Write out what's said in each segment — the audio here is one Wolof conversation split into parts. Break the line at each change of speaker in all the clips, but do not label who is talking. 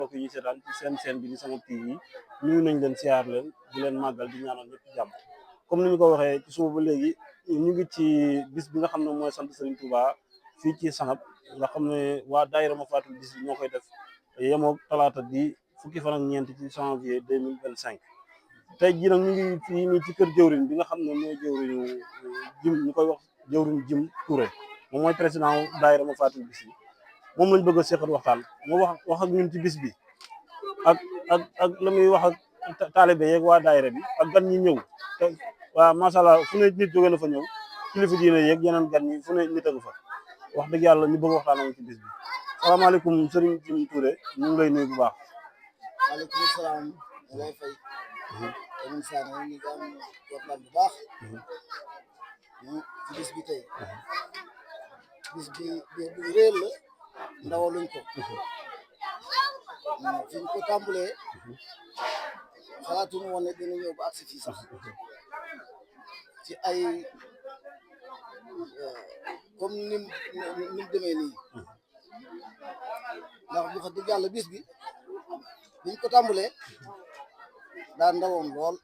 mbokk yi seetaan ci seen bi di Sama TV nuyu nañ leen siyaar leen di leen màggal di ñaanal ñëpp jàmm comme ni ñu ko waxee ci suba ba léegi ñu ngi ci bis bi nga xam ne mooy sant Serigne Touba fii ci Sanab nga xam ne waa daayira ma fatul bis bi ñoo koy def yemoog talaata di fukki fan ak ñeent ci janvier 2025 tey jii nag ñu ngi fii nii ci kër jëwriñ bi nga xam ne mooy jëwriñu jim ñu koy wax jëwriñ Jim Touré moom mooy président daayira ma fatul bis bi moom lañ bëgg a seqal waxtaan moo wax ak ñun ci bis bi ak la muy wax ak taalibe yeeg waa daayira bi ak gan ñi ñëw te waa macha allah fu ne nit jóge na fa ñëw kilifa diine yeeg yeneen gan ñi fu ne nit a fa wax dëgg yàlla ñu bëgg waxtaan ak ci bis bi salaamaaleykum Serigne Jim Touré ñu ngi lay nuyu bu baax.
waaleykum salaam. lay fay. Alioune Sane ñu ngi am waxtaan bu baax. ci bis bi tey. bis bi bu réel la. ndawaluñ ko. fi ñu ko tàmbalee. xalaatuñu woon ne dina ñëw ba agsi fii sax. ci ay comme ni mu demee nii. ndax bu fa dëgg yàlla bis bi biñ ko tàmbalee daa ndawoon lool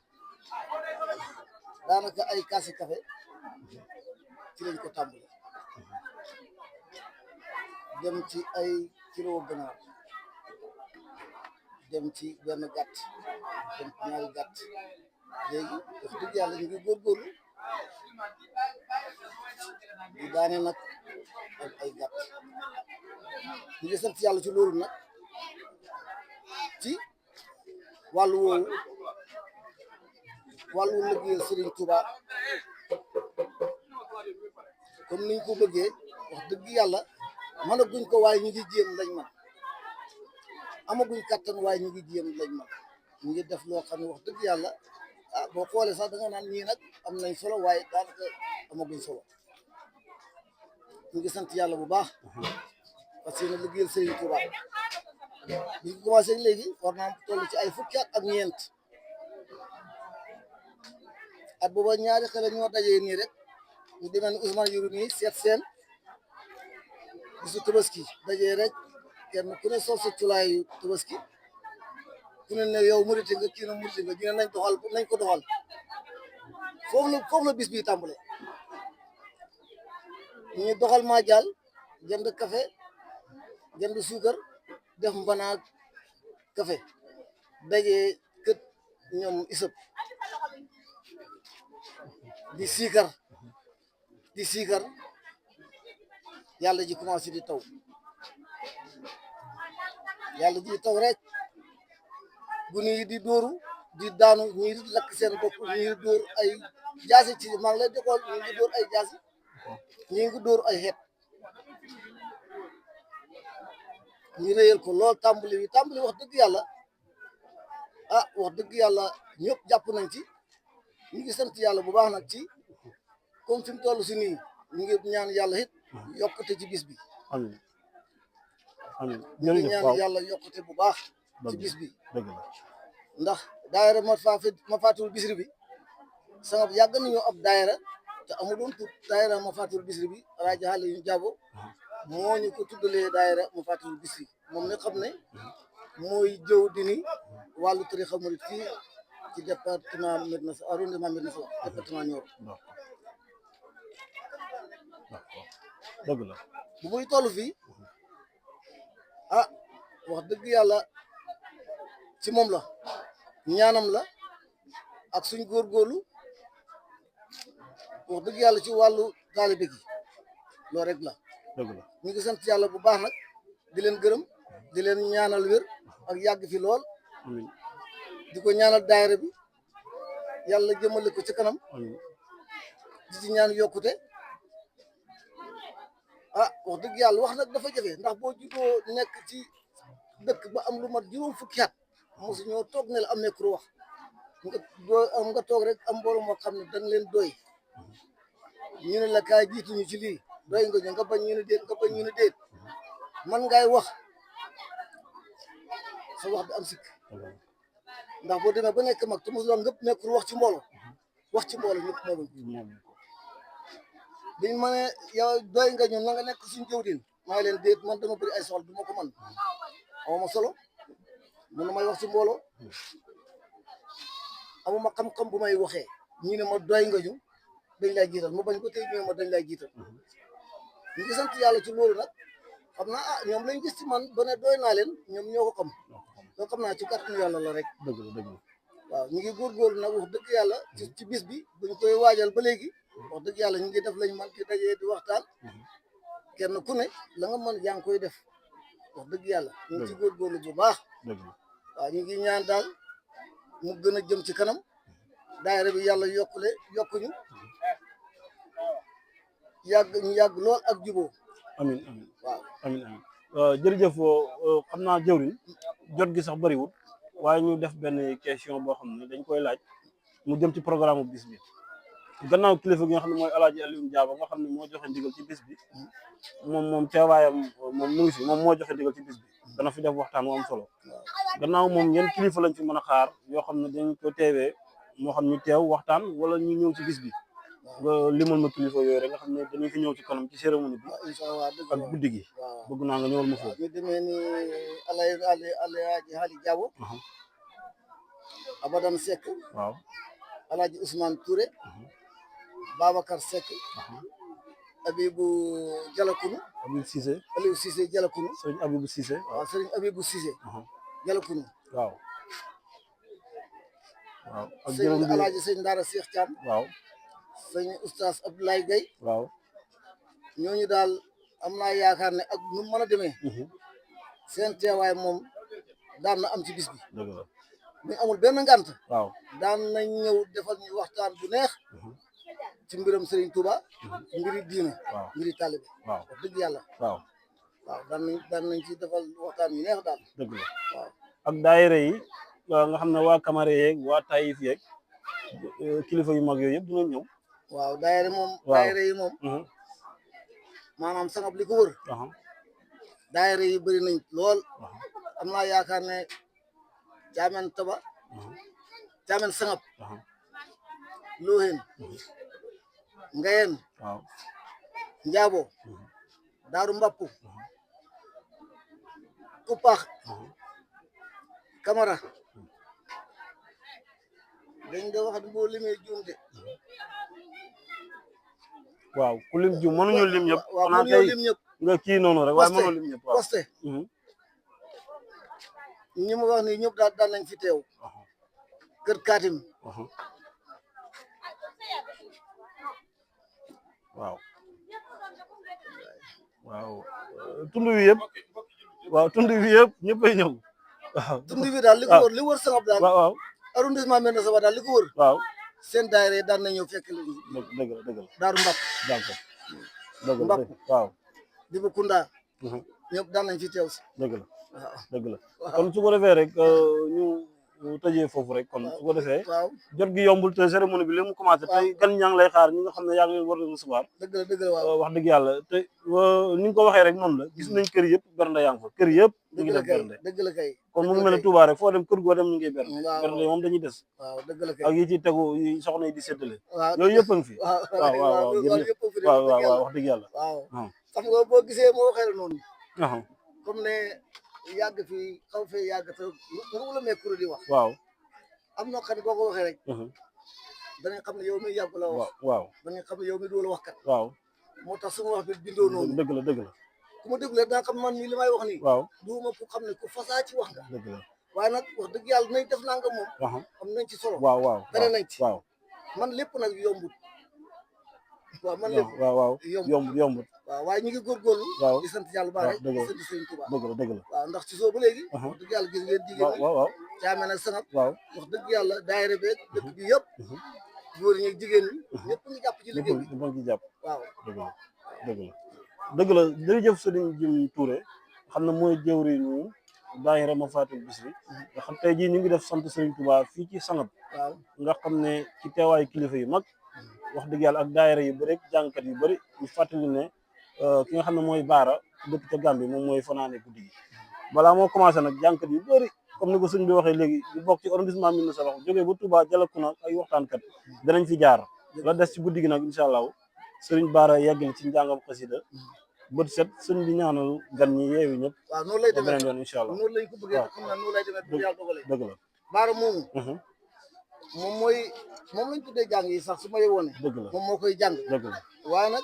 daanaka ay kaasi café ci lañ ko tàmbalee dem ci ay kilo ganaar dem ci benn gàtt dem ci ñaari gàtt léegi wax dëgg yàlla ñu ngi góorgóorlu di daane nag ak ay gàtt ñu ngi sant yàlla ci loolu nag ci wàllu woowu wàllu liggéeyal Serigne Touba comme niñ ko bëggee wax dëgg yàlla mënaguñ ko waaye ñu ngi jéem lañ man amaguñ kattan waaye ñu ngi jéem lañ man ñu ngi def loo xam ne wax dëgg yàlla boo xoolee sax da nga naan ñii nag am nañ solo waaye daanaka amaguñ solo ñu ngi sant yàlla bu baax parce que liggéeyal Serigne Touba bi ñu commencé léegi war naa toll ci ay fukki at ak ñeent at booba ñaari xale ñoo dajee nii rek ñu demee ni Ousmane Yourou nii seet seen bisu Tabaski dajee rek kenn ku ne sol sa culaayu Tabaski ku ne ne yow murite nga kii na murite nga ñu ne nañ ko doxal foofu la bis bi tàmbale ñu doxal maa jàll jënd café jënd suukar def mbanaak café dajee kët ñoom isëb di siikar yàlla ji commencé di taw rek gune yi di dóoru di daanu ñii di lakk seen bopp ñii di dóor ay jaasi ci maa ngi leen di xool ñii ngi dóor ay jaasi ñii ngi dóor ay xeet ñu réyal ko lool tàmbali wax dëgg yàlla wax dëgg yàlla ñëpp jàpp nañ ci ñu ngi sant yàlla bu baax nag ci comme fi mu toll si nii ñu ngi ñaan yàlla it yokkute ci bis bi
amiin amiin
ñu ngi ñaan yàlla yokkute bu baax ci bis bi ndax daayira ma fatul bisri bi Sanab yàgg nañoo ab daayira te amuloon tur daayira ma fatul bisri bi rajo xale yu jabo moo ñu ko tuddalee daayira ma fatul bisri moom mi xam ne mooy jëw dini wàllu tarixa murit fii ci département Médina Sabakh arrondissement Médina Sabakh département Nioro
dëgg la
bu muy toll fii wax dëgg yàlla ci moom la ñaanam la ak suñ góorgóorlu wax dëgg yàlla ci wàllu taalibe gi loolu rek la
dëgg la
ñu ngi sant yàlla bu baax nag di leen gërëm di leen ñaanal wér ak yàgg fi lool
amiin
di ko ñaanal daayira bi yàlla jëmale ko ci kanam
amiin
di ci ñaan yokkute wax dëgg yàlla wax nag dafa jafe ndax boo juddoo nekk ci dëkk ba am lu mat juróom fukki at mosu ñoo toog ne la am nekk wax nga toog rek am mbooloo moo xam ne dañ leen doy ñu ne la kaay jiituñu ci lii doy nga ñu nga bañ ñu ne déet man ngay wax sa wax bi am sikk ndax boo demee ba nekk mag te mosu doon ngëpp nekk wax ci mbooloo ñëpp moomuñ biñ ma ne yow doy nga ñu na nga nekk suñ jëwdin maa ngi leen déet man dama bëri ay soxla du ma ko mën awma solo mun na may wax ci mbooloo amuma xam-xam bu may waxee ñu ne ma doy nga ñu dañ lay jiital ma bañ ko tey ñu ma dañ lay jiital ñu ngi sant yàlla ci loolu nag xam naa ñoom lañ gis ci man ba ne doy naa leen ñoom ñoo ko xam loo xam naa ci kàttanu yàlla la rek
dëgg la dëgg la
waaw ñu ngi góorgóorlu nag wax dëgg yàlla ci bis bi buñ koy waajal ba léegi wax dëgg yàlla ñu ngi def lañ man ci dajee di waxtaan kenn ku ne la nga mën yaa ngi koy def wax dëgg yàlla ñu ngi ci góorgóorlu bu baax
dëgg la
waaw ñu ngi ñaan daal mu gën a jëm ci kanam daayira bi yàlla yokkuñu ñu yàgg lool ak juboo
amin amin
waaw
amin amin jërëjëf xam naa jëwriñ jot gi sax bëriwul waaye ñu def benn question boo xam ne dañ koy laaj mu jëm ci programme bis bi gannaaw kilifa gi nga xam ne mooy Alaaji Alioune Diaba nga xam ne moo joxe ndigal ci bis bi moom teewaayam moom mu ngi fi moom moo joxe ndigal ci bis bi dana fi def waxtaan wu am solo gannaaw moom ñen kilifa lañ fi mën a xaar yoo xam ne dañ ko teewee moo xam ñu teew waxtaan wala ñu ñëw ci bis bi nga limal ma kilifa yooyu rek nga xam ne dañu fi ñëw ci kanam ci cérémonie bi ak guddi gi bëgg naa nga ñëwal ma foofu
ñu demee ni Alaaji Haali Diabo Abadan Seck
waaw
Alaaji Ousmane Touré Babacar Seck Abibou Jalakunu
Abibou Cissé
Aliou Cissé Jalakunu
sëriñ Abibou Cissé
waaw sëriñ Abibou Cissé Jalakunu
waaw waaw ak
sëriñ Alaaji sëñ Daara Cheikh Thiam
waaw
sëñ Oustaz Abdoulaye Gaye
waaw
ñooñu daal am naa yaakaar ne ak nu mën a demee seen teewaay moom daan na am ci bis bi
dëgg la
ñu amul benn ngant
waaw
daan nañ ñëw defal ñu waxtaan bu neex ci mbiram Serigne Touba mbiri diina
waaw
mbiri taalibe
waaw
wax dëgg yàlla
waaw
waaw daan nañ ci defal waxtaan yu neex daal
dëgg la
waaw
ak daayira yi nga xam ne waa Kamare yeeg waa Taïf yeeg kilifa yu mag yooyu yëpp dinañ ñëw
waaw daayira yi moom maanaam sangab li ko wër daayira yi bëri nañ lool am naa yaakaar ne Caamen Taba Caamen Sangab Loohen Ngayen
waaw
Njaabo Daaru Mbappu Kupax Kamara dañ de wax du boo limee juum de
waaw ku lim juum mënuñu lim ñëpp
waaw mënuñu lim ñëpp
nga kii noonu rek waaye mënuñu lim ñëpp waaw
poste ñi ma wax ni ñëpp daal nañ fi teew kër Kaatim
waaw waaw tund wi yëpp waaw tund wi yëpp ñëppay ñëw waaw
tund wi daal li wër Sangab daal
waaw
arrondissement Médina Sabakh daal li ko wër
waaw
seen daayira daan na ñëw fekk leen
dëgg la dëgg la
Daaru Mbap
d'accord dëgg la
Mbap
waaw
Diba Kunda ñëpp daan nañ fi teew si
dëgg la
waaw
dëgg la kon su ko defee rek ñu tëjee foofu rek kon su ko defee
waaw
jot gi yombul te cérémonie bi léegi mu commencé tey gan ñaa ngi lay xaar ñi nga xam ne yaa ngi war a recevoir
dëgg la waaw
wax dëgg yàlla te ni nga ko waxee rek noonu la gis nañ kër yëpp bernde yaa ngi fa kër yëpp ñu ngi def bernde
dëgg la kay
kon mu ngi mel ne Touba rek foo dem kër goo dem ñu ngi bernde
waaw
bernde moom dañuy des
waaw dëgg la kay
ak yi ci tegu yi soxna yi di séddale
waaw
yooyu yëpp a ngi fi waaw wax dëgg yàlla
waaw xam nga boo gisee moo waxee la noonu
waaw
comme ne yàgg fi xaw fee yàgg te nga wula meekuru di wax
waaw
am na xam ne boo ko waxee rek danañ xam ne yow mi yàgg la wax
waaw
danañ xam ne yow mi du la wax kat
waaw
moo tax suma wax bi bindoo noonu
dëgg la dëgg la
ku ma déglu daa xam man mii li may wax nii
waaw
duuma ku xam ne ku fasaa ci wax nga
dëgg la
waaye nag wax dëgg yàlla nañ def nanga moom am nañ ci solo
waaw waaw
dara nañ ci
waaw
man lépp nag yombut waaw man lépp
waaw yombut
waaw waaye ñu ngi góorgóorlu
waaw
di sant yàlla baax rek di sant Sëriñ Tuubaa
dëgg la
waaw ndax ci soo ba léegi wax dëgg yàlla gis ngeen jigéen ñi
waaw
Caamen ak Sangab
waaw
wax dëgg yàlla daayira beeg dëkk bi yëpp góor ñi ak jigéen ñi ñëpp ñu jàpp ci liggéey bi
ñëpp ci jàpp
waaw
dëgg la jërëjëf Serigne Jim Touré xam ne mooy jëwriñu daayira Mafaatihul Bichri nga xam tey jii ñu ngi def sant Serigne Touba fii ci Sangab
waaw
nga xam ne ci teewaayu kilifa yu mag wax dëgg yàlla ak daayira yu bëri jàngkat yu bëri ñu fàttali ne ki nga xam ne mooy Baara dëkk ca Gambie moom mooy fanaane guddi gi balaa moo commencé nag jàngkat yu bëri comme ni ko sëñ bi waxee léegi ñu bokk ci arrondissement Médina Sabakh jógee ba Touba Jalakuna ay waxtaankat danañ fi jaar la des ci guddi gi nag incha allah Serigne Baara yeggal ci njàngam xasida bët set sëñ bi ñaanal gan ñi yeewi ñëpp
waaw noonu lay
ba
demee
beneen yoon incha allah.
noonu lañ ko bëggee
waaw
te xam naa noonu lay demee bu yàlla dogalee
dëgg la.
baara moomu moom mooy moom lañ tuddee jàng yi sax su ma yewoon ne
dëgg la
moom moo koy jàng
dëgg la.
waaye nag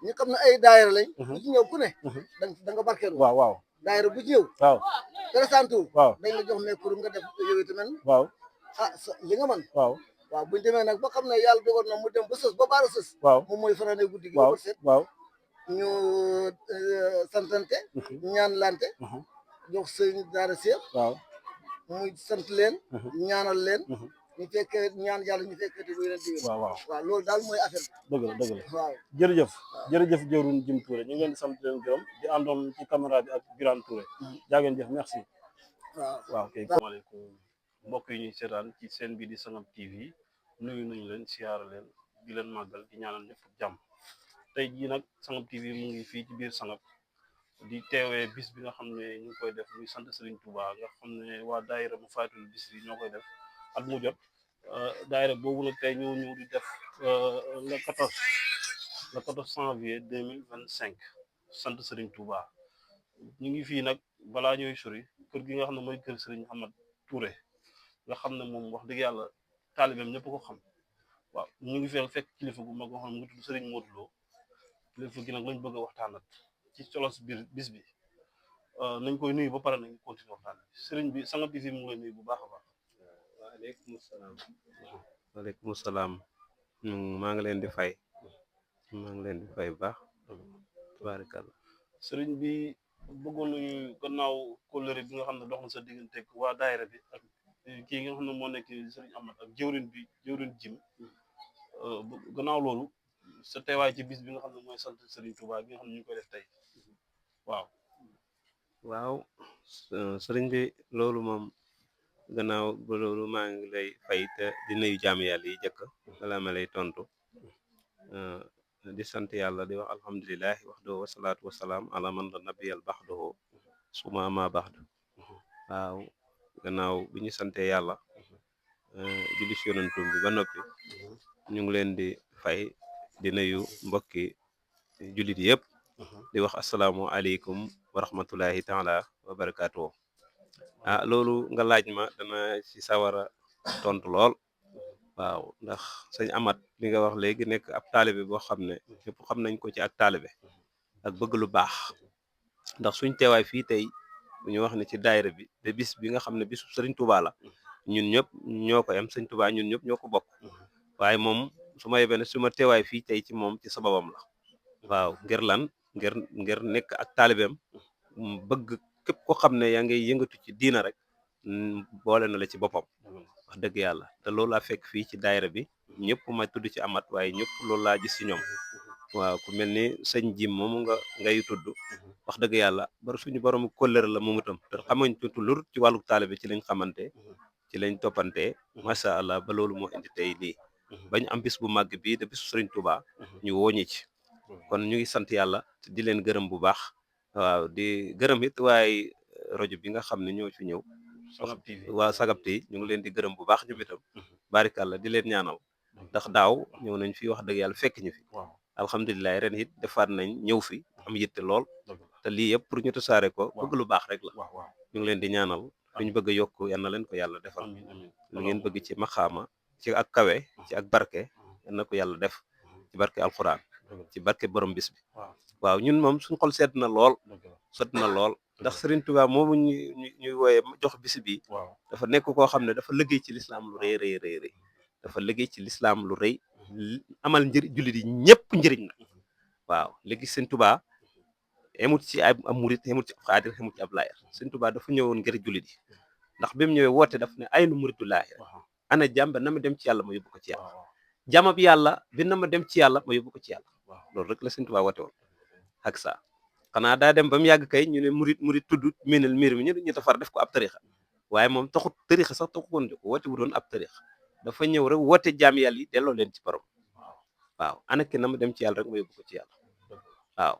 ñu xam ne ay daayira lañ bu ci ñëw ku ne da nga barkeelu
waaw waaw
daayira bu ci ñëw
waaw
présenté wu
waaw
dañ la jox micro nga def yow tamit
waaw
li nga mën
waaw
waaw buñu demee nag ba xam ne yàlla dogal na mu dem ba sës ba baara sës
waaw
moom mooy fanaane guddi gi
waaw
ba set
waaw
ñu santante ñaan lante jox sëñ daara Seex
waaw
muy sant leen ñaanal leen ñu fekkee ñaan yàlla ñu fekkee te bu yeneen diwén
waaw waaw
waaw loolu daal mooy affaire
dëgg la dëgg la.
bi waaw
jërëjëf jërëjëf jëwriñ Jim Touré ñu ngi leen di sant leen gërëm di àndoon ci caméra bi ak Birane Touré jaageen jëf merci.
waaw
waaw kay asalaamaaleykum mbokk yi ñuy seetaan ci seen bi di Sangam TV nuyu nañu leen siyaara leen di leen màggal di ñaanal ñëpp jàmm tey jii nag Sangam TV mu ngi fii ci biir Sangam di teewee bis bi nga xam ne ñu ngi koy def muy sant Serigne Touba nga xam ne waa daayira mu faatul bis bi ñoo koy def at mu jot daayira boobu nag tey ñoo ñëw di def le 14 janvier 2025 sant Serigne Touba ñu ngi fii nag balaa ñuy sori kër gi nga xam ne mooy kër Serigne Ahmad Touré nga xam ne moom wax dëgg yàlla taalibeem ñëpp ko xam waaw ñu ngi fekk kilifa gu mag nga xam ne mu ngi tudd Serigne Modou Lo kilifa gi nag lañ bëgg a waxtaanat ci solos biir bis bi nañ koy nuyu ba pare nañ continuer waxtaan bi Serigne bi Sangam TV mu ngi lay nuyu bu baax a baax.
waaleykum salaam waaleykum salaam maa ngi leen di fay bu baax tabaarikàlla.
Serigne bi bëggoon nañu gannaaw kóllëre bi nga xam ne dox na sa diggante ak waa daayira bi ak kii nga xam ne moo nekk Serigne Ahmad ak jëwrin Jim gannaaw loolu sa teewaay ci bis bi nga xam ne mooy sant Serigne Touba bi nga xam ne ñu ngi koy def tey
waaw sëriñ bi loolu moom gannaaw ba loolu maa ngi lay fay te di nuyu jaam yàlla yi jëkk wala ma lay tontu di sant yàlla di wax alhamdulilahi waxdahu wasalaatu wasalaam ala man la nabiyal baxdahu suma ma baxdu waaw gannaaw bi ñu sante yàlla julli ci yonantum bi ba noppi ñu ngi leen di fay di nuyu mbokki jullit yëpp di wax asalaamu aleykum wa rahmatullahi taala wa barakaatuhu loolu nga laaj ma dana ci sawara tontu lool waaw ndax sëñ Amat li nga wax léegi nekk ab taalibe boo xam ne ñëpp xam nañ ko ci ak taalibe ak bëgg lu baax ndax suñ teewaay fii tey bu ñu wax ne ci daayira bi te bis bi nga xam ne bisu Sëriñ Tuubaa la ñun ñëpp ñoo ko am sëñ Tuubaa ñun ñëpp ñoo ko bokk waaye moom su ma yebee ne su ma teewaay fii tey ci moom ci sababam la waaw ngir lan ngir nekk ak taalibeem bëgg képp ko xam ne yaa ngay yëngatu ci diina rek boole na la ci boppam wax dëgg yàlla te loolu laa fekk fii ci daayira bi ñëpp ma tudd ci Amat waaye ñëpp loolu laa gis ci ñoom waaw ku mel ni sëñ Jim moomu ngay tudd wax dëgg yàlla bari suñu borom kóllëre la moomu itam te xamañ tuuti lur ci wàllu taalibe ci lañ xamante ci lañ toppante macha allah ba loolu moo indi tey lii bañ am bis bu màgg bii de bisu Sëriñ Tuubaa ñu wooñi ci kon ñu ngi sant yàlla te di leen gërëm bu baax waaw di gërëm it waaye rajo bi nga xam ne ñoo fi ñëw waa Sangam TV ñu ngi leen di gërëm bu baax ñu itam barikàlla di leen ñaanal ndax daaw ñëw nañ fi wax dëgg yàlla fekk ñu fi alhamdulilah ren it defaat nañ ñëw fi am yitte lool te lii yëpp pour ñu tasaare ko bëgg lu baax rek la ñu ngi leen di ñaanal lu ñu bëgg a yokk yal na leen ko yàlla defal lu ngeen bëgg ci maxaama ci ak kawe ci ak barke yal na ko yàlla def ci barke alxuraan ci barke borom bis bi waaw ñun moom suñu xol sedd na lool ndax Serigne Touba moomu ñuy wooye jox bis bi dafa nekk koo xam ne dafa liggéey ci lislaam lu rëy dafa liggéey ci lislaam lu rëy amal jullit yi ñëpp njëriñ na waaw léegi Serigne Touba emut ci ab murit emut ci ab xaadir emut ci ab laayar Serigne Touba dafa ñëwoon ngir jullit yi ndax bi mu ñëwee woote daf ne ay nu muritu laayar ana jàmba na ma dem ci yàlla ma yóbbu ko ci yàlla jàmmab yàlla bi na ma dem ci yàlla ma yóbbu ko ci yàlla loolu rek la Serigne Touba woote woon ak sa xanaa daa dem ba mu yàgg kay ñu ne murit tudd miinal miir mi ñu tafar def ko ab tarixa waaye moom taxut tarixa sax taxu koon jóg woote wu doon ab tarixa dafa ñëw rek woote jaam yàlla yi delloo leen ci borom waaw ana ki na ma dem ci yàlla rek ma yóbbu ko ci yàlla waaw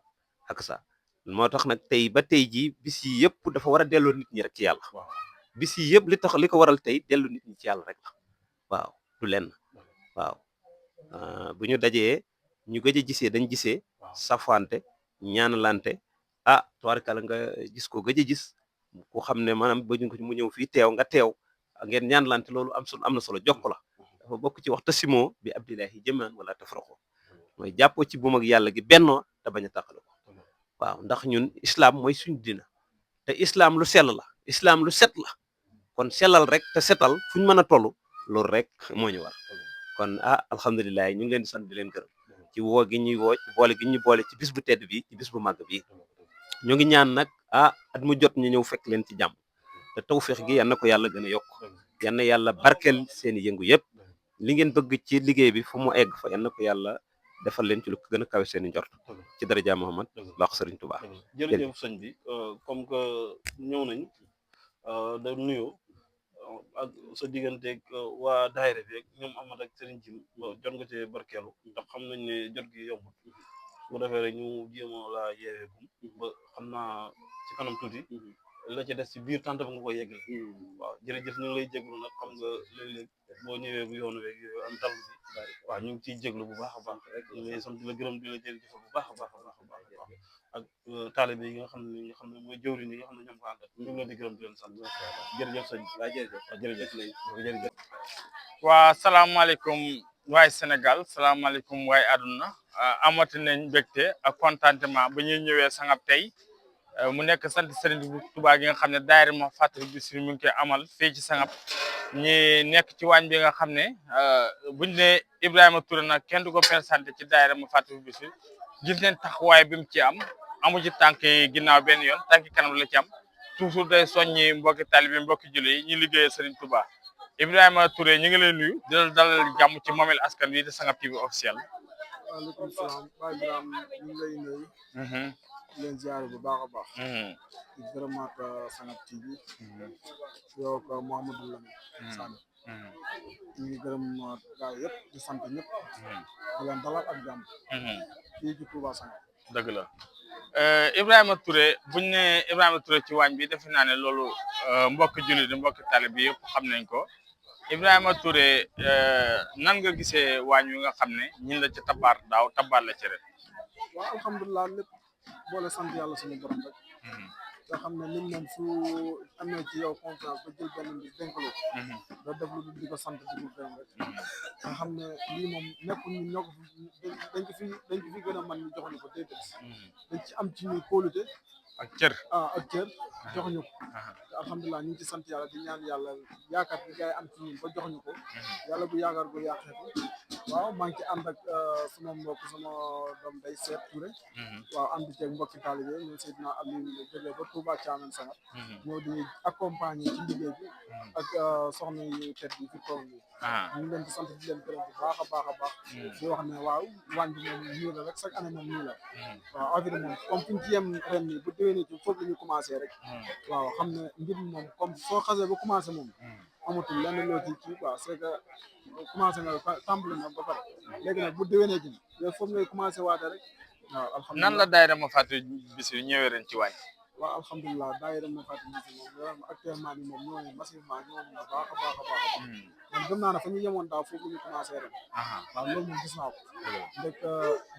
ak sa moo tax nag tey ba tey jii bis yi yëpp dafa war a delloo nit ñi rek ci yàlla bis yi yëpp li ko waral tey delloo nit ñi ci yàlla rek la waaw du lenn waaw bu ñu dajee ñu gëj a gisee dañ gisee safante ñaanalante tubaarkàlla nga gis ko gëj a gis ku xam ne maanaam bëgg ko mu ñëw fii teew nga teew ngeen ñaanalante loolu am na solo jokk la dafa bokk ci waxtasimoo bi abdillahi jamii'an wala tafraqu mooy jàppoo ci buum ak yàlla gi bennoo te bañ a tàqale ko waaw ndax ñun islam mooy suñu dina te islam lu sell la islam lu set la kon sellal rek te setal fu ñu mën a toll loolu rek moo ñu war kon alhamdulilah ñu ngi leen di sant di leen gërëm ci woo gi ñuy woo ci boole gi ñu boole ci bis bu tedd bi ci bis bu màgg bi ñu ngi ñaan nag at mu jot ñu ñëw fekk leen ci jàmm te tawfeex gi yal na ko yàlla gën a yokk yal na yàlla barkeel seen yëngu yëpp li ngeen bëgg ci liggéey bi fu mu egg fa yal na ko yàlla defal leen ci lu ko gën a kawe seen i njort ci daraja Muhammad baax Sëriñ Tuubaa.
jërëjëf sëñ bi comme que ñëw nañ da nuyoo ak sa digganteeg waa daayira bi ak ñoom Amad ak Serigne Jim jot nga ci barkeelu ndax xam nañ ne jot gi yombul bu defee rek ñu jéem a laa yeeweekum ba xam naa ci kanam tuuti la ci des ci biir tànt ba nga koy yeggale waaw jërëjëf ñu ngi lay jéglu nag xam nga léeg-léeg boo ñëwee bu yoonu weeg yooyu am tal bi waaw ñu ngi ciy jéglu bu baax a baax rek ñu ngi sant di la gërëm di la jërëjëfal bu baax a baax a baax a baax ak taalibe yi nga xam ne mooy jëwriñ yi nga xam ne ñoom ko àndal ñu ngi leen di gërëm di leen sant jërëjëf sëñ bi jërëjëf
waa salaamaaleykum waay Sénégal salaamaaleykum waay àdduna amati nañ mbégte ak contentement ba ñuy ñëwee sangab tey mu nekk sant Serigne Touba gi nga xam ne daayira ma fàttali Bichri mu ngi koy amal fii ci sangab ñi nekk ci waañ bi nga xam ne buñ ne Ibrahima Touré nag kenn du ko présenté ci daayira ma fàttali Bichri gis neen taxawaay bi mu ci am amu ci tànk ginnaaw benn yoon tànk kanam la ci am toujours day soññi mbokki taalibe mbokki jullit yi ñu liggéeyee Serigne Touba Ibrahima Touré ñu ngi lay nuyu di la dalal jàmm ci Moomel Askan Wi di Sangap TV officiel.
waaleykum salaam Baye Birame ñu ngi lay nuyu. di leen ziare bu baax a baax. di gërëmaat Sangap TV. yow ak Mouhamadou Lamine Sane. ñu ngi gërëm gaay yëpp di sant ñëpp. di leen dalal ak jàmm. fii ci Touba Sangap.
dëgg la Ibrahima Touré buñ ne Ibrahima Touré ci waañ bi defe naa ne loolu mbokk jullit di mbokk talib bi yëpp xam nañ ko Ibrahima Touré nan nga gisee waañ wi nga xam ne ñin la ci tabaar daaw tabaar la ci ren.
waaw alhamdulilah lépp boole sant yàlla suñu borom rek. nga xam ne nit moom su amee ci yow confiance ba jël benn mbir dénk la da def lu di ko sant di ko gërëm rek nga xam ne lii moom nekkul ñun ñoo ko dañ ko fi gën a mën ñu jox ñu ko déedéet dañ ci am ci ñuy kóolute
ak cër
ak cër jox ñu ko te alhamdulilah ñu ngi ci sant yàlla di ñaan yàlla yaakaar bi gars yi am ci ñun ba jox ñu ko yàlla bu yaakaar bu yàqeeku waaw maa ngi ci ànd ak sama mbokk sama doom day seet Touré waaw ànd ceeg mbokki taalibe ñoom Seydina Aliou jógee ba Touba Thiamène Sangap ñoo di accompagner ci liggéey bi ak soxna yu tedd yi fi toog yi ñu ngi leen di sant di leen gërëm bu baax a baax a baax di wax ne waaw waañ bi moom nii la rek chaque année moom nii la waaw affaire moom comme fi ñu ci yem ren nii bu déwénee ci foofu la ñu commencé rek waaw xam ne mbir mi moom comme soo xasee ba commencé moom amatul lenn loo ci kii quoi c'est que commencé nga tàmbali na ba pare léegi nag bu déwénee ci yow foofu ngay commencé waate rek waaw alhamdulilah
nan la daayira ma fàttali Bichri ñëwee ren ci waañ.
waaw alhamdulilah daayira ma fàttali Bichri moom actuellement nii moom ñoo ne massivement ñoo na baax a baax a baax a baax man gëm naa ne fa ñu yemoon daaw foofu ñu commencé ren waaw loolu moom gis naa ko ndek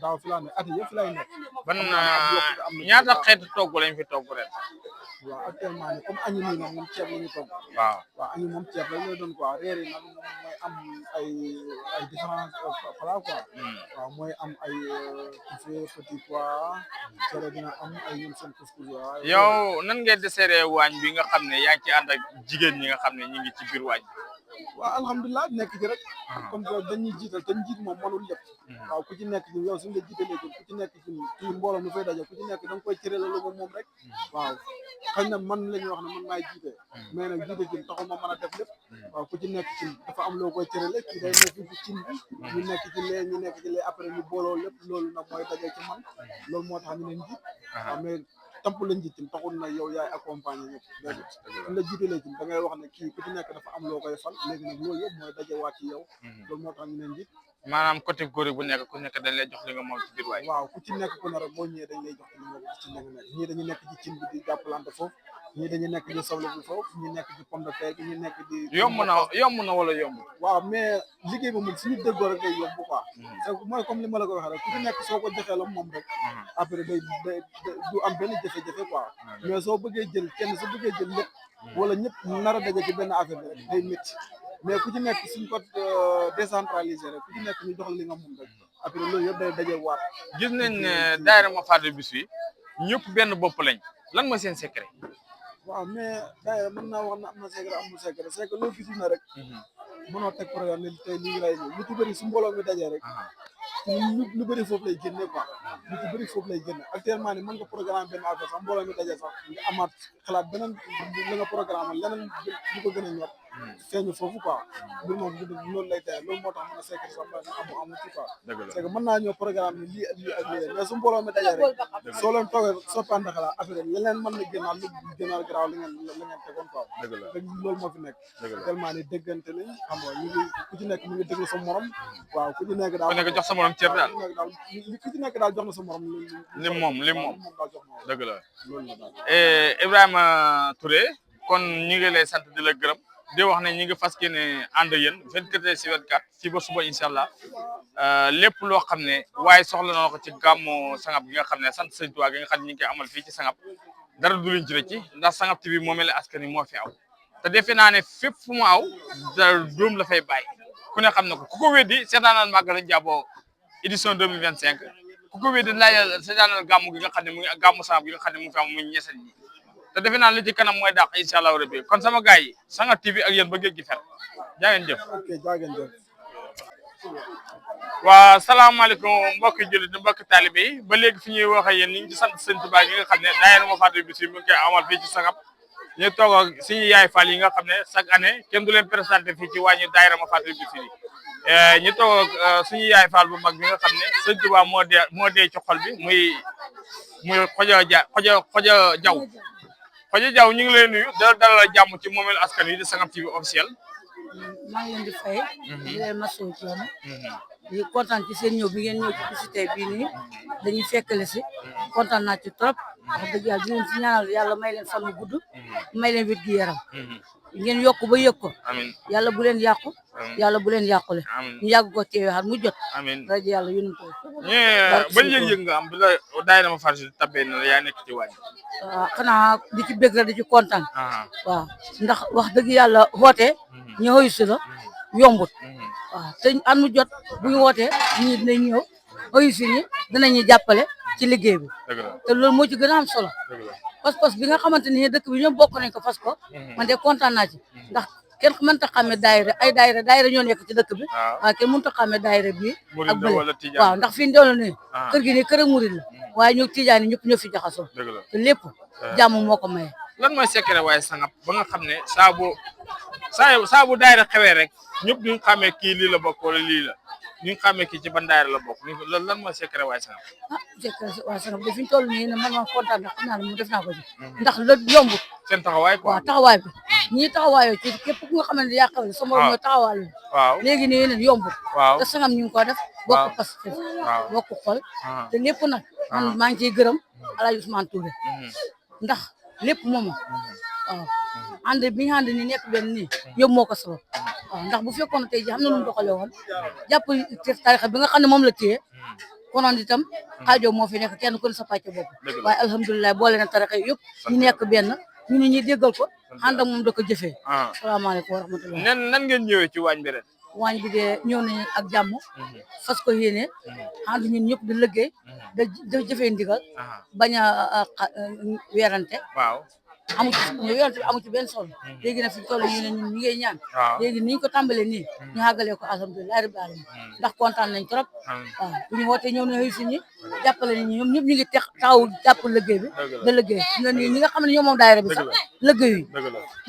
daaw fi laa ne at yëpp fi lay nekk
ban ñaata xeetu togg lañ fi togg ren.
waaw actuellement nii comme añu nii moom ceeb la ñu togg waaw añu moom ceeb rek lay doon quoi réer yi nag moom mooy am ay différents plats quoi waaw mooy am ay petit pois cere dina am ay ñoom seen couscous waaw
yow nan ngay desseré waañ bi nga xam ne yaa ngi ci ànd ak jigéen ñi nga xam ne ñu ngi ci biir waañ bi.
waaw alhamdulilah nekk ci rek comme que dañuy jiital te njiit moom mënul lépp waaw ku ci nekk ci yow suñu la jiitalee ku ci nekk ci mbooloo mi fay daje ku ci nekk da nga koy cërale la moom rek waaw xëy na man la ñuy wax ne man maay jiite mais nag jiite ci taxul ma mën a def lépp waaw ku ci nekk ci dafa am loo koy cërale kii day nekk ci cin bi ñu nekk ci lee ñu nekk ci lee après ñu booloo lépp loolu nag mooy daje ci man loolu moo tax ñu ne njiit waaw mais tamp la njiit tim taxul na yow yaay accompagner ñëpp déedéet suñ la jiitalee tim da ngay wax ne kii ku ci nekk dafa am loo koy fal léegi nag loolu yëpp mooy daje waat ci yow loolu moo tax ñu ne njiit
maanaam côté góor bu nekk ku nekk dañ lay jox li nga moom ci biir waay.
waaw ku ci nekk ku ne rek boo ñëwee dañ lay jox li nga ci nekk ñii dañu nekk ci cin bi di jàppalante foofu ñii dañuy nekk di soble bi foofu ñi nekk di pomme de terre bi ñi nekk di
yomb na wala yomb
waaw mais liggéey bi moom suñu déggoo rek day yomb quoi mooy comme li ma la ko waxee rek ku ci nekk soo ko joxee la moom rek après day du am benn jafe-jafe quoi mais soo bëggee jël kenn soo bëggee jël lépp wala ñëpp nar a daje ci benn affaire bi rek day métti mais ku ci nekk suñ ko décentralisé rek ku ci nekk ñu jox li nga moom rek après loolu yëpp day daje waat
gis nañ ne daayira Mafatihoul Bichri ñëpp benn bopp lañ lan mooy seen secret
waaw mais daayira mën naa wax na am na secret amul secret c'est que loo gis na rek mënoo teg programme ne tey lii lay ñëw lu ci bëri su mbooloo mi dajee rek lu bëri foofu lay génne quoi lu ci bëri foofu lay génne actuellement ni mën nga programme benn affaire sax mbooloo mi dajee sax nga amaat xalaat beneen la nga programme leneen lu ko gën a ñor feeñu foofu quoi mbir moom loolu lay teye loolu moo tax mën a secret sax amu ci quoi c'est que mën naa ñëw programme ni lii ak lii ak lii mais su mbooloo mi dajee rek soo leen toogee soppante xalaat affaire leneen mën na génnaat lu gënaal garaaw li ngeen tegoon quoi rek loolu moo fi nekk tellement ni déggante nañ xam nga ñu ngi ku ci nekk mu ngi déglu sa morom waaw ku ci nekk daal
ku nekk jox sa morom cër daal
ku ci nekk daal jox na sa morom
lim moom
daal jox na
dëgg la
loolu la daal
Ibrahima Touré kon ñu ngi lay sant di la gërëm di wax ne ñi ngi fas yéene ànd yéen 24 sur 24 ci ba suba incha allah lépp loo xam ne waaye soxla na ko ci gàmmu Sangap gi nga xam ne sant Sëñ Tuubaa gi nga xam ne ñu ngi koy amal fii ci Sangap dara du luñ ci rëcc ndax Sangap TV moo mel ne askan wi moo fi aw te defe naa ne fépp fu mu aw dara doom la fay bàyyi ku ne xam na ko ku ko weddi seetaanal Màggal Njaabo édition 2025 ku ko weddi laajal seetaanal gàmmu gi nga xam ne mu ngi gàmmu Sangap gi nga xam ne mu fi am muy ñeseen ñi te defe naa li ci kanam mooy dàq incha allah rabbi kon sama gars yi Sangap TV ak yéen ba géej gi fer jaa ngeen jëf.
ok jaa ngeen jëf.
waa salaamaaleykum mbokki jullit di mbokki taalibe yi ba léegi fi ñuy wax ak yéen ñu ngi ci sant Sëñ Tuubaa yi nga xam ne daayira Mafatihoul Bichri mu ngi koy amal fii ci Sangap ñu toog ak suñu yaay Fall yi nga xam ne chaque année kenn du leen présenté fii ci wàññi daayira Mafatihoul Bichri ñu toog ak suñu yaay Fall bu mag bi nga xam ne Sëñ Tuubaa moo dee ci xol bi muy xoja jaw xoja jaw ñu ngi lay nuyu dalal jàmm ci moomeel askan wi di Sangap TV officiel
maa ngi leen di fay di leen masawu coono di kontaan ci seen ñëw bi ngeen ñëw ci bisi tey bii nii dañuy fekkale si kontaan naa ci trop wax dëgg yàlla di leen si ñaanal yàlla may leen fan bu gudd may leen wér gi yaram ngeen yokk ba yëg ko yàlla bu leen yàqu yàlla bu leen yàqule ñu yàgg ko teewee xar mu jot rajo yàlla yónni ko
ban yëg-yëg nga am bi la daayira Mafatihoul tabbee na la yaa nekk ci wàññi
waaw xanaa di ci bëgg rek di ci kontaan waaw ndax wax dëgg yàlla woote ñu xëyu si la yombut waaw te am mu jot bu ñu wootee ñii dinañ ñëw xëyu si ñi dinañu jàppale ci liggéey bi te loolu moo ci gën a am solo pas-pas bi nga xamante ni dëkk bi ñoom bokk nañ ko fas ko man de kontaan naa ci ndax kenn mënta xàmme daayira ay daayira ñoo nekk ci dëkk bi waaw kenn mënta xàmme daayira bi ak bële waaw ndax fi ñu doon ne kër gi nii kër ak murid la waaye ñu tijaan yi ñëpp ñoo fi jaxasoo te lépp jàmm moo ko maye
lan mooy secret waaye Sangap ba nga xam ne saa bu daayira xewee rek ñëpp ñu xàmmee kii lii la bokk wala lii la ñu xàmmee kii ci ban daayira la bokk loolu lan mooy secret waaye Sangap
secret waaye Sangap de fi ñu toll nii ne man ma kontaan na xam naa ne mu def naa ko ci ndax la yombut
seen taxawaay quoi
waaw taxawaay bi ñii taxawaayoo ci képp ku nga xam ne yaa xewle sa morom ñoo taxawaay
waaw
léegi nii ne yombut
waaw
te Sangap ñu ngi ko def bokk pas bokk xol te lépp nag man maa ngi ciy gërëm Alaaji Ousmane Touré ndax lépp moom waaw ànd bi ñu ànd ni nekk benn nii yëpp moo ko sabab waaw ndax bu fekkoon ne tey jii xam na lu mu doxalee woon jàpp tarixa bi nga xam ne moom la téye konoon itam xaajoo moo fi nekk kenn ku ne sa pàcc bopp waaye alhamdulilah boole na tarixa yëpp ñu nekk benn ñu ne ñuy déggal ko ànd ak moom da ko jëfee salaamaaleykum wa rahmatulah
nan ngeen ñëwee ci waañ bi ren
waañ bi de ñëw nañu ak jàmm fas ko yéene ànd ñun ñëpp di liggéey da jëfee ndigal bañ a weerante
waaw
amu ci weerante bi amu ci benn solo léegi nag fi ñu toll ñu ne ñun ñu ngi ñaan léegi ni ñu ko tàmbalee nii ñu àggalee ko alhamdulilah rabbil alamin ndax kontaan nañ trop waaw bu ñu wootee ñëw na xëy si ñi jàppale nañ ñoom ñëpp ñu ngi taxaw jàpp liggéey bi da liggéey na ni ñi nga xam ne ñoo moom daayira bi sax liggéey yi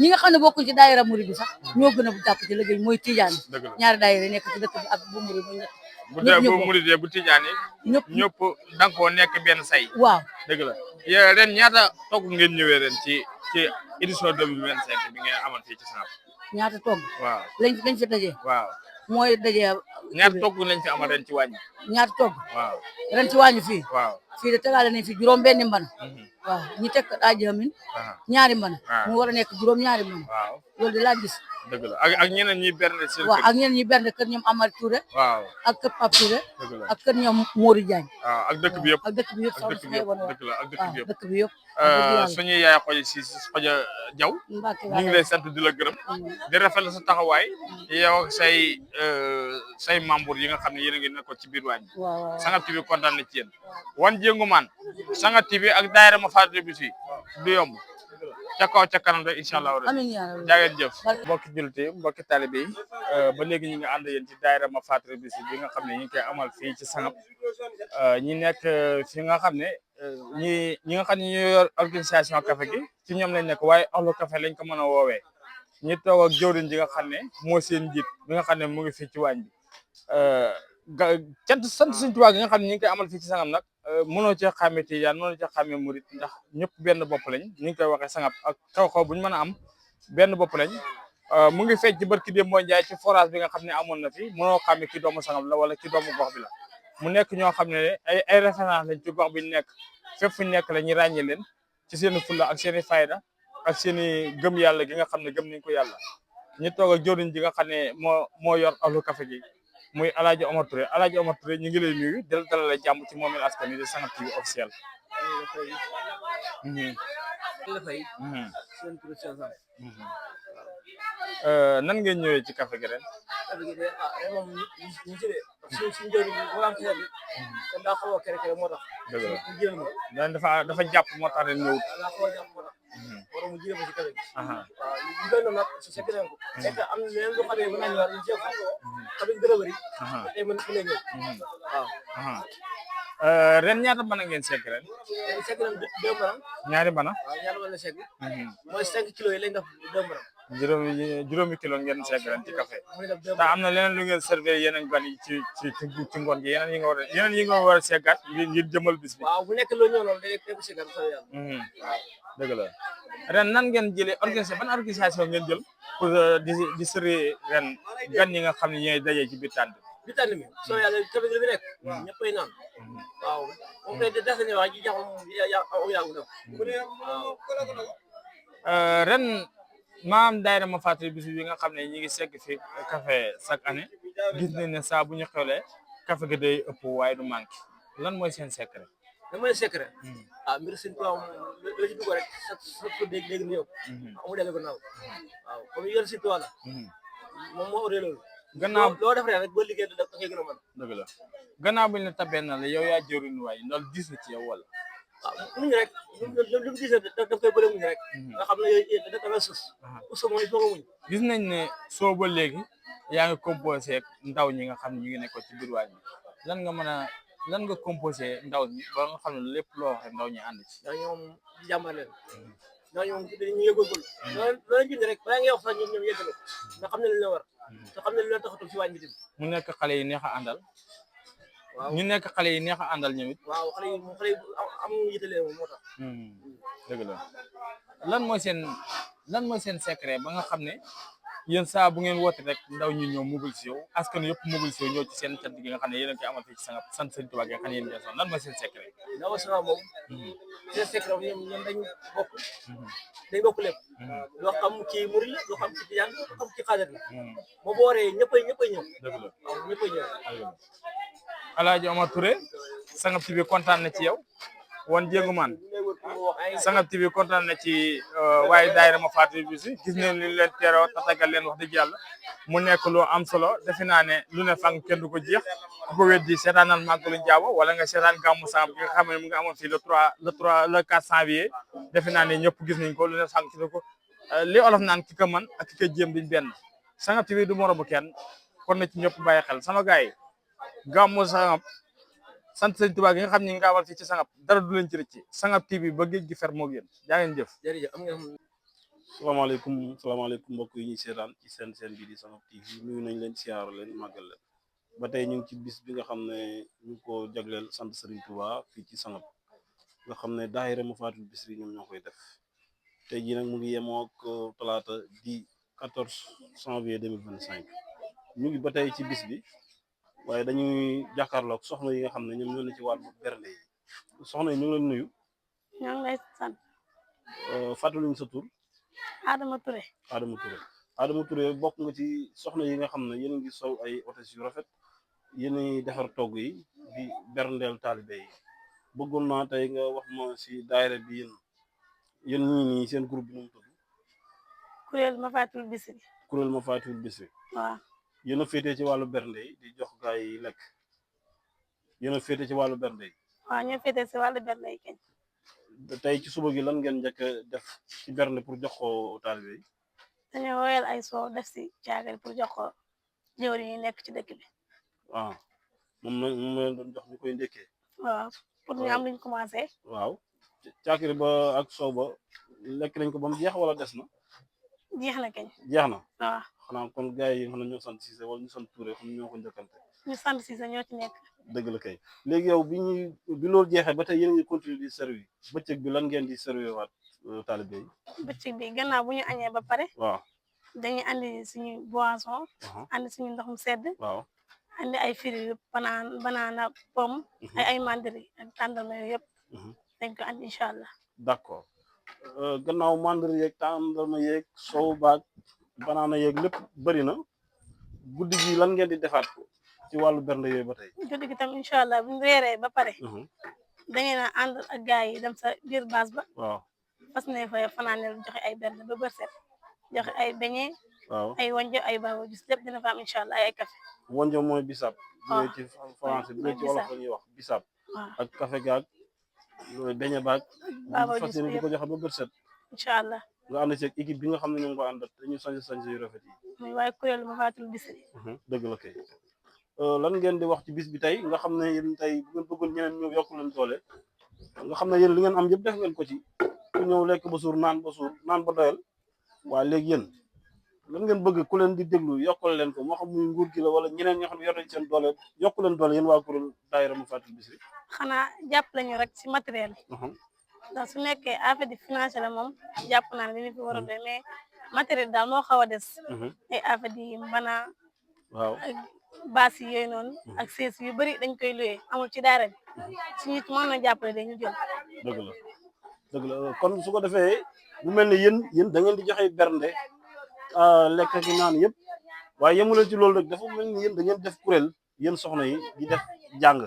ñi nga xam ne bokkuñ ci daayira murid bi sax ñoo gën a jàpp ci liggéey bi mooy tijaan yi ñaari daayira yi nekk ci dëkk bi ak bu murid bu
murid bu tijaan yi ñëpp danga koo nekk benn say
waaw
dëgg la ren ñaata togg ngeen ñëwee ren ci édition 2025 bi ngeen amal fii ci Sangap
ñaata togg
waaw
lañ fi dajee
waaw
mooy daje
ñaar togg lañ fi amal ren ci wàññi
ñaar togg
waaw
ren ci wàññi fii
waaw
fii de tegaale nañ fi juróom benni mbana waaw ñi teg daa jëmin ñaari mbana mu war a nekk juróom ñaari mbana
waaw
loolu de laa gis
dëgg la ak ñeneen ñi bernde seen
waaw ak ñeneen ñi bernde kër ñoom Amar Touré
waaw
ak kër Pape Touré
dëgg la
ak kër ñoom Mori Diagne
waaw ak dëkk bi yëpp
ak dëkk bi yëpp sax
dëkk la ak dëkk bi yëpp
dëkk bi yëpp
suñu yaay xoji si xoja jaw ñu ngi lay sant di la gërëm di rafetlu sa taxawaay yow ak say membre yi nga xam ne yéen a ngi nekkoon ci biir waañ bi Sangat TV kontaan na ci yéen wan jéngu maan Sangat TV ak daayira ma faatu bi si du yomb ca kaw ca kanam rek incha allah
amiin yaa rabbi
jaa ngeen jëf mbokki jullit yi mbokki taalibe yi ba léegi ñu ngi ànd yéen ci daayira ma faatu bi si bi nga xam ne ñu ngi koy amal fii ci Sangat ñi nekk fi nga xam ne ñi nga xam ne ñu yor organisation café gi ci ñoom lañ nekk waaye ahlu café lañ ko mën a woowee ñi toog ak jëwriñ ji nga xam ne moo seen njiit bi nga xam ne mu ngi fii ci waañ bi sant Sëñ Tuubaa gi nga xam ne ñu ngi koy amal fii ci Sangat nag mënoo cee xàmme Tijaan mënoo cee xàmme murit ndax ñëpp benn bopp lañ ñu ngi koy waxee Sangat ak xew-xew bu ñu mën a am benn bopp lañ mu ngi feeñ ci barki démb moo Njaay ci forage bi nga xam ne amoon na fi mënoo xàmme ki doomu Sangat la wala ki doomu gox bi la mu nekk ñoo xam ne ay référence lañ ci gox bi ñu nekk fépp fu ñu nekk la ñu ràññee leen ci seen fulla ak seen i fayda ak seen i gëm yàlla gi nga xam ne gëm nañ ko yàlla ñu toog ak jëwriñ ji nga xam ne moo yor ahlu café gi muy Alaaji Omar Touré Alaaji Omar Touré ñu ngi lay nuyu del dalal la jàmm ci Moomeel Askan Wi di Sangat TV officiel nan ngeen ñëwee ci café gi ren
café gi de ren moom ñu ci de suñu jëriñ bu am ci bi kon daa xaw a kere moo tax
dëgg la
ñu jéem ma
dafa jàpp moo tax ren ñëwut
daa xaw a jàpp moo tax waroon mu jéem ci café gi waaw ñu doon nag su fekk nañ ko fekk am na leneen lu xam ne mën nañu war ñu jéem ko café gi gën a bëri tey mën na ñëw waaw
ren ñaata mën a ngeen segg ren
segg nañ 2 mbaram
ñaari mën a
waaw ñaari mën na segg mooy 5 kilos yi lañ def 2 mbaram
juróomi kilo ngeen segg ren ci café te am na leneen lu ngeen servé yeneen gan yi ci ngoon gi yeneen yi nga war a seggaat ngir jëmal bis bi
waaw bu nekk loo ñëw noonu day ko seggaat sa yàlla
dëgg la ren nan ngeen jëlee organisation ngeen jël pour di sëri ren gan yi nga xam ne ñooy daje ci biir tànn
bi tànn mi soo yàlla café gi bi nekk ñëppay naan waaw moom kay des nañu wax ji jaxam yàggu def
waaw ren maam daayira ma fàttali bis bi nga xam ne ñi ngi segg fi café chaque année gis nañ ne saa bu ñu xewlee café gi day ëpp waaye du manqué lan mooy seen secret
lan mooy secret mbir Sëñ Tuubaa la ci dugg rek sa dégg ni yow amu dégg ko naaw waaw comme yor Sëñ Tuubaa la moom moo oree loolu
gannaaw
loo def rek boo liggéey da koy gën a mën
dëgg la gannaaw buñ la tabee na la yow yaa jëriñ waay loolu gis na ci yow wala
waaw muñ rek lu mu gisee daf koy bëre muñ rek nga xam ne yooyu da nga sus usu mooy foog muñ
gis nañ ne soo ba léegi yaa ngi composé ak ndaw ñi nga xam ne ñu ngi nekkoon ci biir waaj bi lan nga composé ndaw ñi ba nga xam ne lépp loo waxee ndaw ñi ànd ci
ndax ñoom di jàmbaar leen ndax ñoom ñu ngi góorgóorlu loolu bind rek balaa ngay wax sax ñoom yëggale nga xam ne li la war te xam ne li la taxatul ci waañ bi tamit
mu nekk xale yi neex a àndal
waaw
ñu nekk xale yi neex a àndal ñoom it
waaw xale yi am yitale moom moo tax
dëgg la lan mooy seen secret ba nga xam ne yéen saa bu ngeen woote rek ndaw ñi ñëw mobilisé wu askan yëpp mobilisé wu ñëw ci seen cant gi nga xam ne yéen a koy amal fii ci Sangat sant Sëñ Tuubaa gi nga xam ne yéen ngeen son lan mooy seen secret
ndaw Sangat moom seen secret ñoom dañ bokk lépp loo xam ci murid la loo xam ci tijaan loo xam ci xaadir la moo boo waree ñëppay ñëw
dëgg la
waaw ñëppay ñëw
Alaaji Omar Touré Sangat TV kontaan na ci yow wan jéngu maan Sangat TV kontaan na ci waaye daayira ma faatu bi si gis nañ li leen teeroo tatagal leen wax dëgg yàlla mu nekk lu am solo defe naa ne lu ne fang kenn du ko jeex ku ko weddi seetaanal màggalu Njaabo wala nga seetaan gàmmu Sangat bi nga xam ne mu ngi amoon fii le 4 janvier defe naa ne ñëpp gis nañ ko lu ne fang ci ko li olof naan ki ko mën ak ki ko jéem duñ benn Sangat TV du moromu kenn kon na ci ñëpp bàyyi xel sama gars yi gàmmu Sangat sant Sëñ Tuubaa gi nga xam ne nga amal fii ci Sangat dara du leen ci rëcc Sangat TV ba géej gi fer moo yéen jaa ngeen jëf.
jërëjëf am nga
salaamaaleykum mbokk yi ñuy seetaan ci seen bii di Sangat TV nuyu nañ leen siyaar leen màggal leen ba tey ñu ngi ci bis bi nga xam ne ñu ngi ko jagleel sant Serigne Touba fii ci Sangat nga xam ne daayira ma faatul Bichri ñoom ñoo koy def tey jii nag mu ngi yemoo ak talaata di 14 janvier 2025 ñu ngi ba tey ci bis bi waaye dañuy jàkkaarloog soxna yi nga xam ne ñoom ñoo ne ci wàllu bernde yi soxna yi ñu ngi leen nuyu.
ñoo ngi lay sant.
fàttaliñ sa tur.
Adama Touré.
Adama Touré bokk nga ci soxna yi nga xam ne yéen a ngi sol ay hôtesse yu rafet yéen a defar togg yi di berndeel taalibe yi bëggoon naa tey nga wax ma si daayira bi yéen ñii nii seen groupe bi nu mu tudd.
kuréel ma fàttali bis bi.
kuréel ma fàttali bis bi.
waaw.
yéen a féetee ci wàllu bernde yi di jox gaay yi lekk yéen a féetee ci wàllu bernde yi.
waaw ñoo féetee si wàllu bernde yi kañ.
tey ci suba gi lan ngeen njëkk a def ci bernde pour jox ko taalibe yi.
dañoo woyal ay soow def si caagari pour jox ko jëwri yi nekk ci dëkk bi.
waaw moom la doon jox ñu koy ndékkee.
waaw pour ñu am luñ commencé.
waaw caakiri ba ak soow ba lekk nañ ko ba mu jeex wala des na.
jeex na kañ.
jeex na.
waaw
xanaa kon gars yi xam ne ñoo sant Cissé wala ñu sant Touré xam ne ñoo ko njëkkante.
ñu sant Cissé ñoo ci nekk.
dëgg la kay léegi yow bi loolu jeexee ba tey yéen a ngi continuer di servir bëccëg bi lan ngeen di servir waat taalibe yi.
bëccëg bi gannaaw bu ñu añee ba pare.
waaw
dañuy andi suñu boisson. andi suñu ndox mu sedd.
waaw
andi ay fruits banana pomme. ay mandari ak tàndarma yooyu yëpp. dañ ko andi incha allah.
d'accord gannaaw mandari yeeg tàndarma yeeg sow baag banana yeeg lépp bëri na guddi gi lan ngeen di defaat ci wàllu bernde yooyu ba tey.
guddi gi tam incha allah bu ñu reeree ba pare. da ngeen a ànd ak gars yi dem sa biir base ba.
waaw
fas ne fa fanaaneel joxe ay bernde ba bër set joxe ay beñe.
waaw
ay wonjo ay baawo gis lépp dina fa am incha allah ay café.
wonjo mooy bisaab. waaw ci français bi ci wolof la ñuy wax bisaab. ak café gaag beñe baag.
baawo
fas
gis
yéene di ko joxe ba bër set.
incha allah.
nga ànd ci équipe bi nga xam ne ñoo ngi ko àndat dañu sañ yu rafet yi.
muy waaye kuréel ma fàttali bis bi.
dëgg la kay lan ngeen di wax ci bis bi tey nga xam ne yéen tey bu ngeen bëggoon ñeneen ñëw yokk leen doole nga xam ne yéen li ngeen am yëpp def ngeen ko ci ku ñëw lekk ba suur naan ba doyal waaye léegi yéen lan ngeen bëgg ku leen di déglu yokkal leen ko moo xam muy nguur gi la wala ñeneen ñoo xam ne yor nañ seen doole yokku leen doole yéen waa kuréel daayira ma fàttali bis bi.
xanaa jàpp lañu rek si matériel ndax su nekkee affaire di financier la moom jàpp naa ne dañu fi war a doy mais matériel daal moo xaw a des. ay affaire di mbana.
waaw
ak baas yi yooyu noonu. ak sees yu bëri dañ koy luyee amul ci daara bi suñu mën na jàppale dañu jël.
dëgg la kon su ko defee bu mel ne yéen da ngeen di joxe bernde lekk ak naan yëpp waaye yemu leen ci loolu rek dafa mel ni yéen da ngeen def kuréel yéen soxna yi di def jàng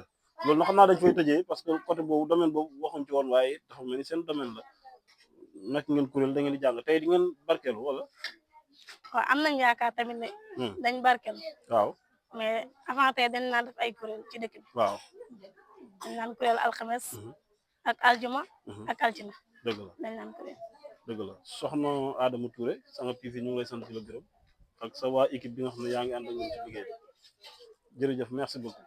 loolu na xam naa dañ fay tëjee parce que côté boobu domaine boobu waxuñ ci woon waaye dafa mel ni seen domaine la nag ngeen kuréel da ngeen di jàng tey di ngeen barkeelu wala.
waaw am nañ yaakaar tamit ne. dañ barkeelu.
waaw
mais avant tey dañ naan def ay kuréel ci dëkk bi.
waaw
dañ naan kuréel alxames. ak aljuma. ak altine.
dëgg la
dañ naan kuréel.
dëgg la soxna Adama Touré Sangar TV ñu ngi lay sant di la gërëm ak sa waa équipe bi nga xam ne yaa ngi ànd ak ñoom ci liggéey bi jërëjëf merci beaucoup.